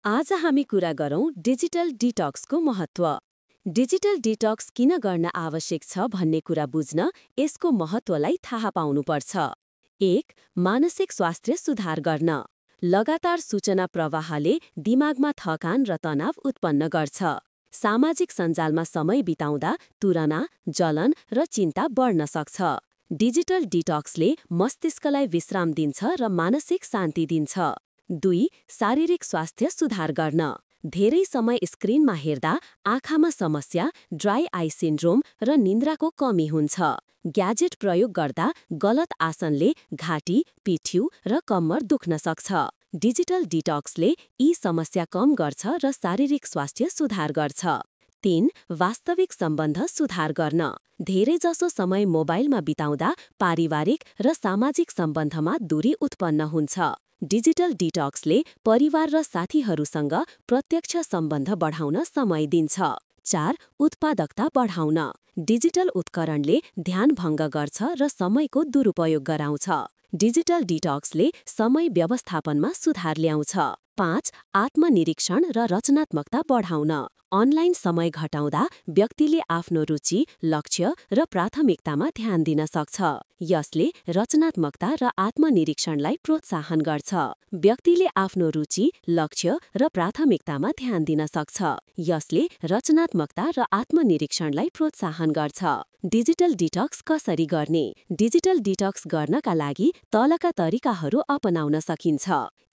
आज हामी कुरा गरौँ डिजिटल डिटक्सको महत्त्व। डिजिटल डिटक्स किन गर्न आवश्यक छ भन्ने कुरा बुझ्न यसको महत्त्वलाई थाहा पाउनुपर्छ। 1. मानसिक स्वास्थ्य सुधार गर्न। लगातार सूचना प्रवाहले दिमागमा थकान र तनाव उत्पन्न गर्छ। सामाजिक सञ्जालमा समय बिताउँदा तुलना, जलन र चिन्ता बढ्न सक्छ। डिजिटल डिटक्सले मस्तिष्कलाई विश्राम दिन्छ र मानसिक शान्ति दिन्छ। 2. शारीरिक स्वास्थ्य सुधार गर्न। धेरै समय स्क्रिनमा हेर्दा आँखामा समस्या, ड्राई आई सिन्ड्रोम र निन्द्राको कमी हुन्छ। ग्याजेट प्रयोग गर्दा गलत आसनले घाँटी, पिठ्यू र कम्मर दुख्न सक्छ। डिजिटल डिटक्सले यी समस्या कम गर्छ र शारीरिक स्वास्थ्य सुधार गर्छ। 3. वास्तविक सम्बन्ध सुधार गर्न। धेरैजसो समय मोबाइलमा बिताउँदा पारिवारिक र सामाजिक सम्बन्धमा दूरी उत्पन्न हुन्छ। डिजिटल डिटक्सले परिवार र साथीहरूसँग प्रत्यक्ष सम्बन्ध बढाउन समय दिन्छ। 4. उत्पादकता बढाउन। डिजिटल उपकरणले ध्यान भङ्ग गर्छ र समयको दुरुपयोग गराउँछ। डिजिटल डिटक्सले समय व्यवस्थापनमा सुधार ल्याउँछ। 5. आत्मनिरीक्षण र रचनात्मकता बढाउन। अनलाइन समय घटाउँदा व्यक्तिले आफ्नो रुचि, लक्ष्य र प्राथमिकतामा ध्यान दिन सक्छ। यसले रचनात्मकता र आत्मनिरीक्षणलाई प्रोत्साहन गर्छ। व्यक्तिले आफ्नो रुचि, लक्ष्य र प्राथमिकतामा ध्यान दिन सक्छ। यसले रचनात्मकता र आत्मनिरीक्षणलाई प्रोत्साहन गर्छ। डिजिटल डिटक्स कसरी गर्ने? डिजिटल डिटक्स गर्नका लागि तलका तरिकाहरू अपनाउन सकिन्छ।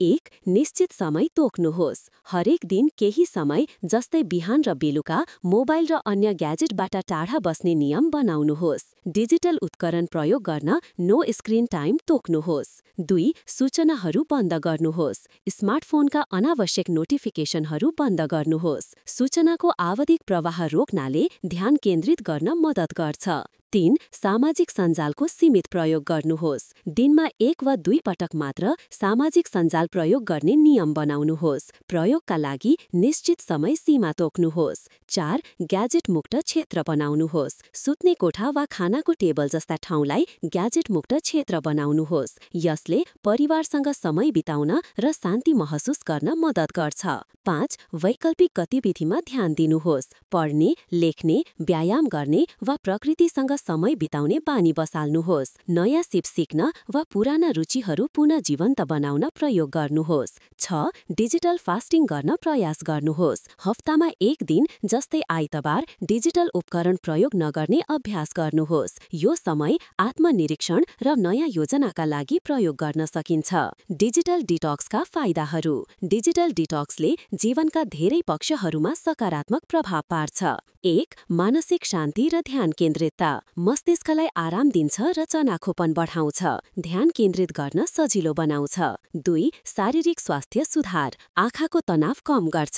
1. निश्चित समय तोक्नुहोस्। हरेक दिन केही समय जस्तै बिहान र बेलुका मोबाइल र अन्य ग्याजेटबाट टाढा बस्ने नियम बनाउनुहोस्। डिजिटल उपकरण प्रयोग गर्न नो स्क्रिन टाइम तोक्नुहोस्। 2. सूचनाहरू बन्द गर्नुहोस्। स्मार्टफोनका अनावश्यक नोटिफिकेसनहरू बन्द गर्नुहोस्। सूचनाको आवधिक प्रवाह रोक्नाले ध्यान केन्द्रित गर्न मद्दत गर्छ। 3. सामाजिक सञ्जालको सीमित प्रयोग गर्नुहोस्। दिनमा 1 वा 2 पटक मात्र सामाजिक सञ्जाल प्रयोग गर्ने नियम बनाउनुहोस्। प्रयोगका लागि निश्चित समय सीमा तोक्नुहोस्। 4. ग्याजेट मुक्त क्षेत्र बनाउनुहोस्। सुत्ने कोठा वा खानाको टेबल जस्ता ठाउँलाई ग्याजेट मुक्त क्षेत्र बनाउनुहोस्। यसले परिवारसँग समय बिताउन र शान्ति महसुस गर्न मद्दत गर्छ। 5. वैकल्पिक गतिविधिमा ध्यान दिनुहोस्। पढ्ने, लेख्ने, व्यायाम गर्ने वा प्रकृतिसँग समय बिताउने बानी बसाल्नुहोस्। नयाँ सिप सिक्न वा पुराना रुचिहरू पुनः जीवन्त बनाउन प्रयोग गर्नुहोस्। 6. डिजिटल फास्टिङ गर्न प्रयास गर्नुहोस्। हप्तामा 1 दिन जस्तै आइतबार डिजिटल उपकरण प्रयोग नगर्ने अभ्यास गर्नुहोस्। यो समय आत्मनिरीक्षण र नयाँ योजनाका लागि प्रयोग गर्न सकिन्छ। डिजिटल डिटक्सका फाइदाहरू। डिजिटल डिटक्सले जीवनका धेरै पक्षहरूमा सकारात्मक प्रभाव पार्छ। 1. मानसिक शान्ति र ध्यान केन्द्रितता। मस्तिष्कलाई आराम दिन्छ र चनाखोपन बढाउँछ। ध्यान केन्द्रित गर्न सजिलो बनाउँछ। 2. शारीरिक स्वास्थ्य सुधार। आँखाको तनाव कम गर्छ।